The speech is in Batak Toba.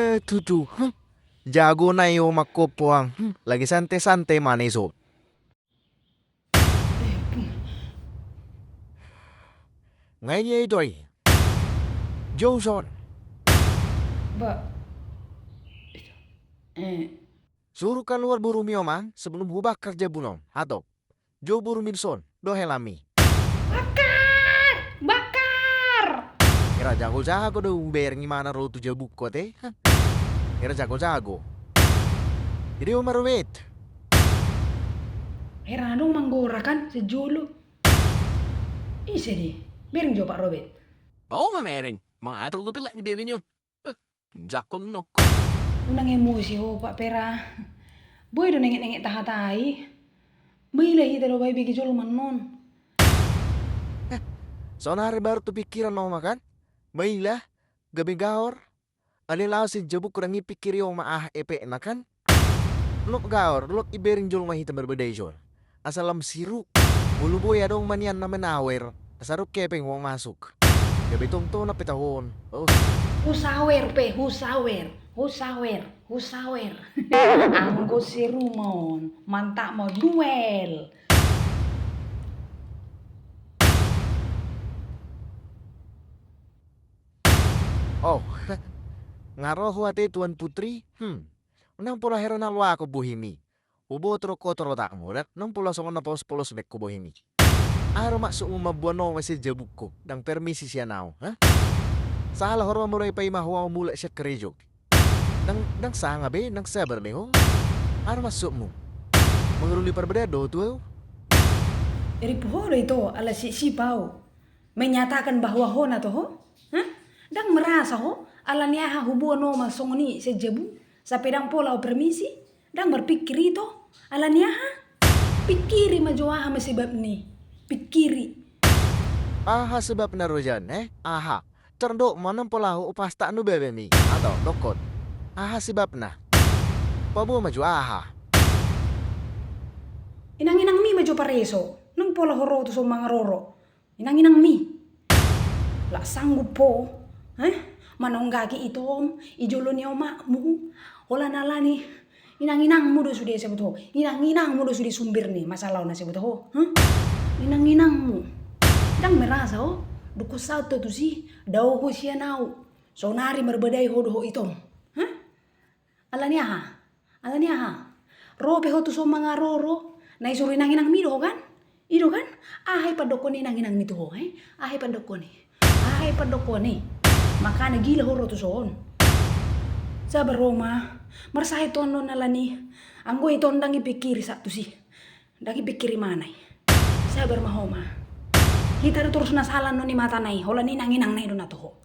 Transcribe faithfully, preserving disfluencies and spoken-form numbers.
Eh, tutu. Hmm. Jago nai ho mangkophop, hmm, lagi sante-sante ma nai son. Nga i dia ito i. Jou son. Ba. Eh. Suru kaluar borumi on ma, sebelum hubakar jabun on. Hatop. Jou borumi dison, do helami. Bakar! Bakar! Hira jago-jago do hubereng imana ro tu jabungku ate. Hah. Hira jago-jago. Jadi ho ma Robet. Hira adong manggora kan, sejolo. Ise di, bereng jo Pak Robet. Bau ma mereng, mangatur tu pelak di bebe ni on. Eh, jakong nokko. Unang emosi ho Pak Pera. Boi do nenget-nenget tahatai. Maila hita do bae bege jolma annon. Eh, sonari baru tu pikiran ho ma kan? Maila, gabe gaor. Ale laos sian jabungku ndang i pikiri ho ma aha epekna kan? Lop gaor, lop ibereng jolma hita marbadai son. Asa lam siru. Molo boi adong ma nian na menawer. Asa adong hepeng ho masuk. Gabe tongtong na peta on. Oh. Husawer pe, husawer. Husawer, husawer. Anggo siru ma on, mantap ma on, duel. Oh, nga ro ho ate Tuan Putri? Hmm. Ndang pola hira na loakon bohimi. Huboto do kotor otakmu, ndang pola songon na polos-polos be ho bohimi. Aha do maksudmu mamboan omas sian jabungku, ndang permisi sian ahu, ha? Sahala ho ro molo dipaima ho ahu mulak sian karejo. Ndang, ndang sanga be, ndang sabar be ho. Aha do maksudmu? Mangalului parbadaan do ho tu ahu? Jadi ho do ito, ala sisip ahu. Menyatakan bahwa ho na toho? Hah? Ndang merasa ho? Ala ni aha huboan omas songon i sian jabun? Sampe ndang pola ho permisi? Ndang marpikir ito? Ala ni aha? Pikiri ma jo aha ma sebabna i. Pikiri. Aha sebabna rojan, eh? Aha? Tardok ma ndang pola ho upastak nu bebemi. Ato, dokkon. Aha sebabna? Paboa ma jo aha? Inang-inangmi ma jo pareso. Ndang pola ho ro tu son mangaroro. Inang-inangmi. Lak sanggup ho, eh? Manonggaki itom, i jolo ni omakmu. Holan ala ni inang-inangmu do sude sebut ho. Inang-inangmu do sude sumber ni masalah on na sebut ho. Huh? Inang-inangmu. Ndang merasa ho? Dungkon saut ho tusi, dao ho sian ahu. Sonari marbadai ho dohot itom. Huh? Ala ni aha? Ala ni aha? Ro pe ho tu son mangaroro. Na isuru inang-inangmi do ho kan? I do kan? Aha i pandokkon ni inang-inangmi tu ho, eh? Aha i pandokkon ni? Aha i pandokkon ni? Makana gila ho ro tu son. Sabar ho ma. Marsahit ho annon ala ni. Anggo itom ndang ipikiri sahat tusi. Ndang ipikiri mana i. Sabar ma ho ma. Hita do torus na sala annon ni matana i. Holan inang-inangna i do na toho.